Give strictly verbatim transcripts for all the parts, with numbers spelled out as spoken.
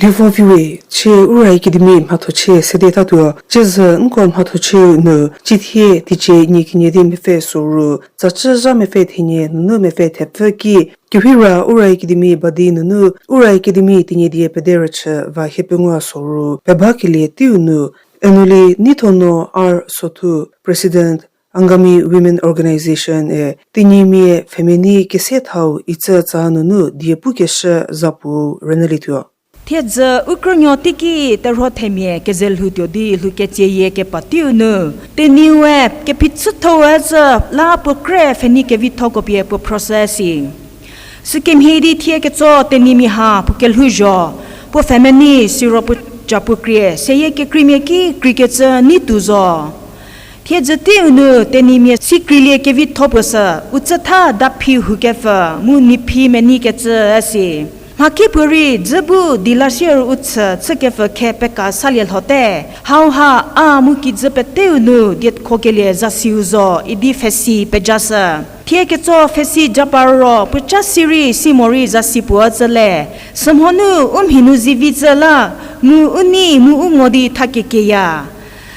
Lievo viwe, chie Ura Academy mhathochie sede tatuo. Chiezü nko mhathochieu nu, cithie teicie nie kenie di mepfü soru, tsacü zha mepfü thenie nunu mepfü thepfü ki, kehira Ura Academy badi nunu, Ura Academy Tenyidie pederüchü va hiepengou soru, pebakelie teiu nu, Enoli Neithono R Sothu, President, Angami Women Organization-e Tenyimia pfhemenei kese thau itsü tsa nunu die pukeshü zapu rünyülietuo. Thiedzü u krünuo teiki terhuo themia kezelhou tuo di lhou ketsieyie kepa teiu nu, Tenyiwe kephichüthou-e zü la puo krü pfhenei kevithoko pie puo phrosü si. Sükemhie di thie ketso Tenyimia ha puo kelhouzho, puo pfhemenei siro puo ca puo krie seyie kekreimia ki kreikecü nei tuo zo. Thiedzü teiu nu Tenyimia sikreilie kevitho puo sü, u tsütha daphi houkepfü mu niphi meneikecü üsi. Mhakipuorei dzü bu di la sier u chü chükepfü khe peka salie lhote. Hauha a mu kijü peteu nu diekhokelie zasiu zo idi pfhesi pejashü. Thie ketso pfhesi japar ro puoca sirei si morei zasi puo tsüle. Sümhonu u mhi nu zivi tsü la, mu u nei mu u ngo di tha kekieya.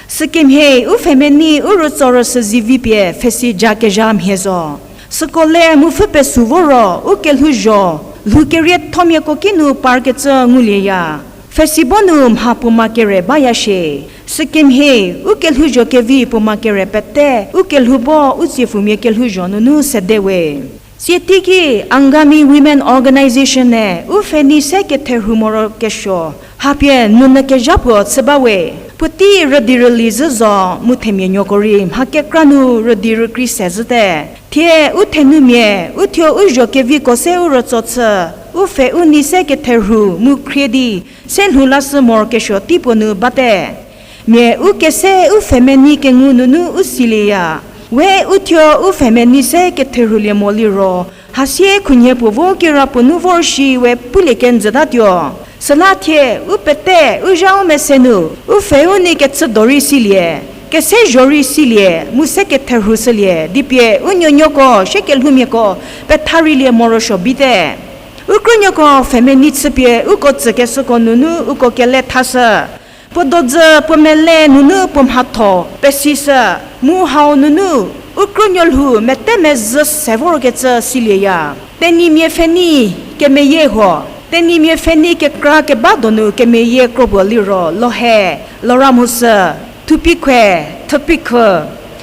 Sükemhie u pfhemenei u rütso rüsü zivi pie pfhesi jakezha mhie zo. Süko le mu pfhü pesu vo ro u kelhouzho, lhou keriethomiako ki nu parkecü ngulieya. Pfhesi bo nu mha puoma kere baya shie. Sükemhie u kelhouzho kevi puoma kere pete u kelhou bo u tsiepfumia kelhouzho nunu sede we. Tsie teiki Angami Women Organization-e u pfhenei se ketherhu morokesuo hapie nunu kezha puo chü ba we. Puotei rüdi rüli zhü zo mu themia nuoko rei mha kekra nu rüdi rükrei se zhüte. Thie u thenumia u thuo u zho keviko se u rütso chü, u pfhe u nei se ketherhu mu khrie di se lhou lashü morokesuo tei puo nu bate. Mia u kese u pfhemenei kengu nunu u silieya. We u thuo u pfhemenei se ketherhulie mo liro, hasie khunhie puo vo kira puo nu vor shi we pulie kenjütatuo. Süla thie u pete u zha u mese nu u pfhe u nei kechü do rei silie, kese zho rei silie mu se ketherhu shülie di pie u nuonuoko sie kelhoumiako petha reilie morosuo bate. U krünuoko pfhemenei chüpie uko tsükeshüko nunu uko kele thashü. Puo dodzü puo mele nunu puo mhatho pesishü, mu hau nunu u krünuo lhou mete mezhü se vorkecü silieya. Tenyimia pfhenei kemeyie huo, Tenyimia pfhenei kekra keba donu kemeyie kropuo liro Lohe, Loramhusü, Thupikhwe, Thüpikhu,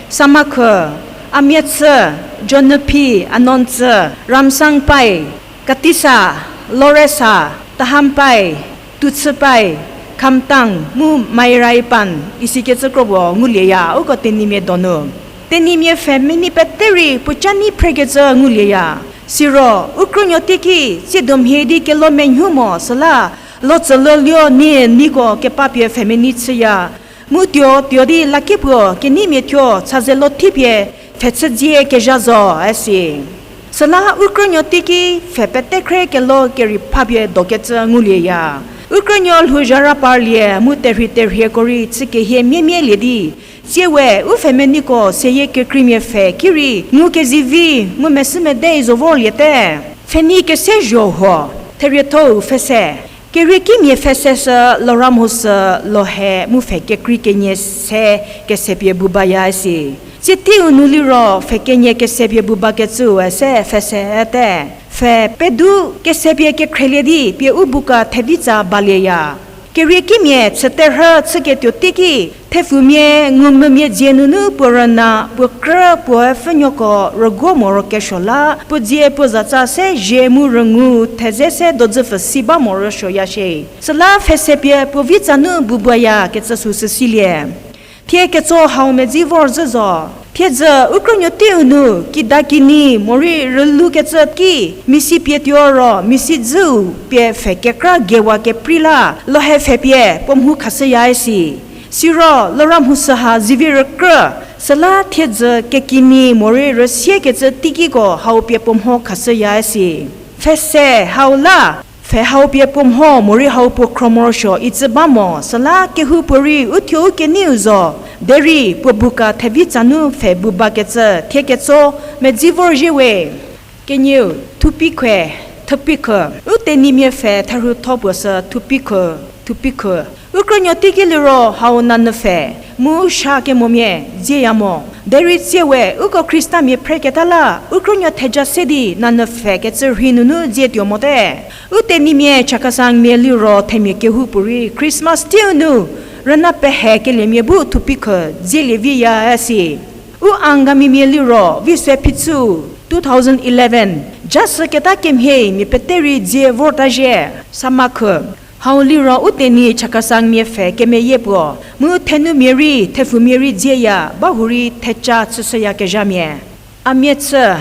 Samakhu, Amiatsü, Jonüphi, Anontsü, Ramsangpai, Katisa, Loresa, Tahampai, Tuchüpai, Khamtang mu Mairaipan isikecü kropuo ngulieya uko Tenyimia donu. Tenyimia pfhemenei pete rei puoca nei phrekecü ngulieya. Siro u krünuo teiki tsiedo mhie di kelo menhu mo süla, lotsülolio nie neiko kepapie pfhemenei chüya. Mu tuo tuo di lakipuo keneimia thuo chazelo thipie pfhe chüdzie kezha zo üsi. Süla u krünuo teiki pfhe pete khre kelo kerei phapie dokecü ngulieya. U krünuo lhou zha ra parlie mu terhei terhieko rei chükehie miemielie di, tsie we u pfhemeneiko seyie kekreimia pfhe ki rei ngukezivi mu mesümedei zo vorliete. Pfhenei kese zho huo, theriethou pfhese. Keriekimia pfhese sü Loramhusü, Lohe mu pfhe kekrei kenie se kesepie bu baya üsi. Tsie teiu nu liro pfhe kenie kesepie bu bakecüu se pfhese üte. Pfhe pedu kesepie kekhrelie di pie u buka thevitsa balieya. Keriekimia chüterhü chüketuo teiki, thepfumia ngumvümia dzie nunu puo rüna, puo krü, puoe pfhünuoko rüguo morokesuo la, puo dzie puo zatsa se zhie mu rüngu theze se dodzüpfü si ba morosuoya shie. Süla pfhesepie puo vitsa nu bu baya kecü sü süsilie. Thie ketso hau medzi vorzhü zo. Thiedzü u krünuo teiu nu, kidakini morei rülukecü ki, misi pie tuo ro, misi dzüu pie pfhe kekra gewa keprei la, Lohe pfhe pie puo mho khashüya üsi. Siro Loramhusü ha zivi rükrü, süla thiedzü kekini morei rüsiekecü teikiko hau pie puo mho khashüya üsi. Pfhese hau la, pfhe hau pie puo mho morei hau puo khro morosuo itsü ba mo, süla kehoupuorei u thuo u keneiu zo, derei puo buka thevitsa nu pfhe bu bakecü thie ketso medzi vorzhie we. Kenieu, Thupikhwe, Thupikhu, u Tenyimia pfhe therhutho puo sü thupikhu, thupikhu. U krünuo teiki liro hau nanyü pfhe, mu sha kemomia dzieya mo. Derei tsie we uko Khristamia phreketa la, u krünuo theja se di nanyü pfhe kecü rhei nunu dzie tuo mote. U Tenyimia Chakhesangmia liro themia kehoupuorei Christmas teiu nu rüna pehe keliemia bu thupikhu dzielie viya üsi. U Angamimia liro vi se phichü two thousand eleven, jashüketa kemhie mia pete rei dzie vorta zhie, samakhu. Hau liro u Tenyi Chakhesangmia pfhe kemeyie puo, mu thenumia rei, thepfumia rei dzieya, bahurei theca chüshüyakezhamia. Amia chü,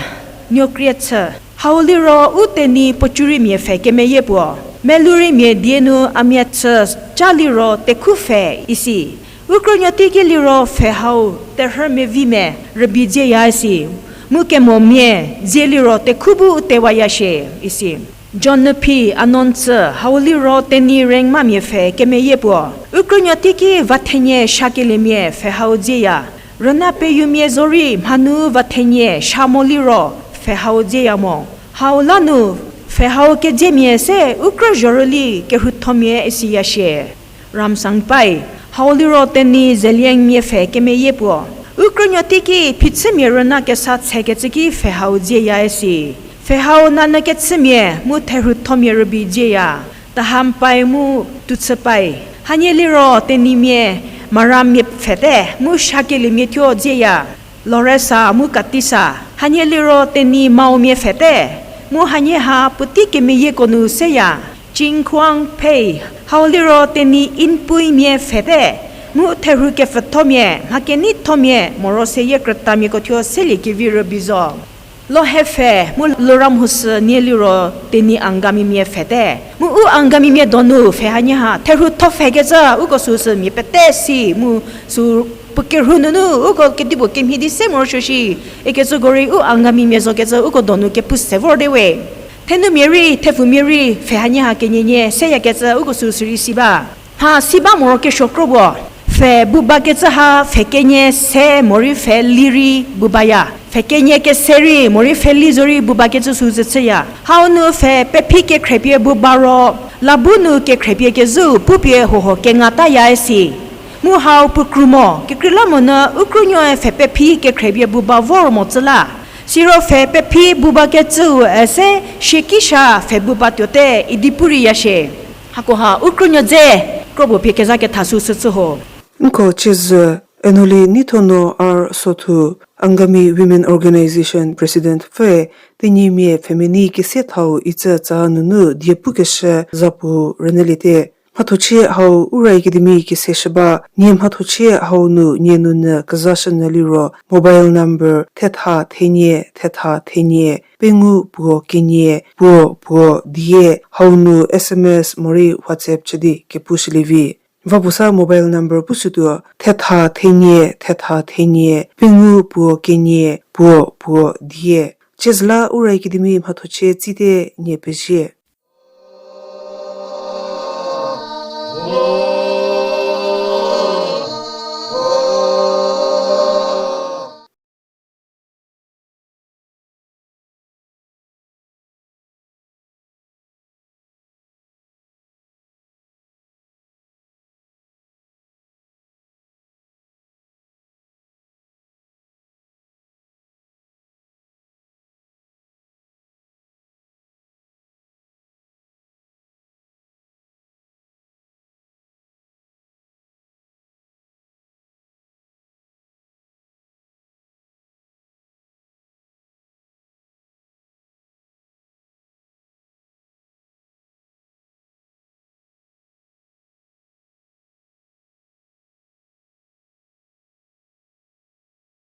nuokrie chü. Hau liro u Tenyi Pochurimia pfhe kemeyie puo, melurimia die nu amia chü ca liro tekhu pfhe isi. U krünuo teiki liro pfhe hau terhü mevimia rübei dzieya isi. Mu kemomia dzie liro tekhu bu u tewaya shie isi. John Nuphi Anontsü hau liro Tenyi Rengmamia pfhe kemeyie puo, u krünuo teiki va thenie sha keliemia pfhe hau dzieya. Rüna peyumia zorei mhanu va thenie sha mo liro pfhe hau dzieya mo. Hau la nu pfhe hau kedziemia se u krü zhorüli kerhuthomia isiya shie. Ramsangpai hau liro Tenyi Zeliangmia pfhe kemeyie puo, u krünuo teiki phichümia rüna kesa tshekecü ki pfhe hau dzieya isi. Pfhe hau nanyü kechümia mu therhuthomia rübei dzieya. Tahampai mu Tuchüpai, hanie liro Tenyimia Maramia pfhete mu sha keliemia thuo dzieya. Loresa mu Katisa, hanie liro Tenyi Maomia pfhete, mu hanie ha puotei kemeyieko nu seya. Chingkhuang Phei, hau liro Tenyi Inpuimia pfhete, mu therhu kepfüthomia mha keneithomia moro seyie krütamiako thuo selie kevi rübei zo. Lohepfhe mu Loramhusü nie liro Tenyi Angamimia pfhete, mu u Angamimia donu pfhe hanie ha therhutho pfhekecü uko süsü mia pete si mu sü puo kerhu nunu uko kedipuo kemhie di se morosuo shi ikecüko rei u Angamimia zokecü uko donu kepu se vor te we. Thenumia rei, thepfumia rei pfhe hanie ha kenienie seyakecü uko süsü rei si ba. Mha si ba morokesuo kro puo, pfhe bu bakecü ha pfhe kenie se morei pfhe li rei bu baya. Pfhe kenie kese rei morei pfhe li zo rei bu bakecü süsü chüya. Hau nu pfhe pephi kekhrepie bu ba ro, labu nu kekhrepie kezhüu pupie huohuo kengataya isi. Mu hau puo kru mo, kekreilamonyü u krünuoe pfhe pephi kekhrepie bu ba vor mo tsü la. Siro pfhe pephi bu bakecüu üse, siekisha pfhe bu ba tuote idi pu reiya shie. Hakoha u krünuo dze kro puo pie kezha ketha süsü chü ho. Nko ciezü, Enoli Neithono R Sothu, Angami Women Organization President pfüe, Tenyimia pfhemenei kese thau icü tsa nunu die pukeshü zapu rünyüliete. Mhathochie hau Ura Academy keseshü ba, nie mhathochie hau nu nie nunyü kezashünyü liro mobile number thetha thenie thetha thenie pengou puo kenie puo puo die hau nu S M S morei WhatsApp chü di kepushülie vi. Va puo sa mobile number pushütuo, thetha thenie thetha thenie pengou puo kenie puo puo die. Ciezüla Ura Academy mhathochie tsite, nie pezie.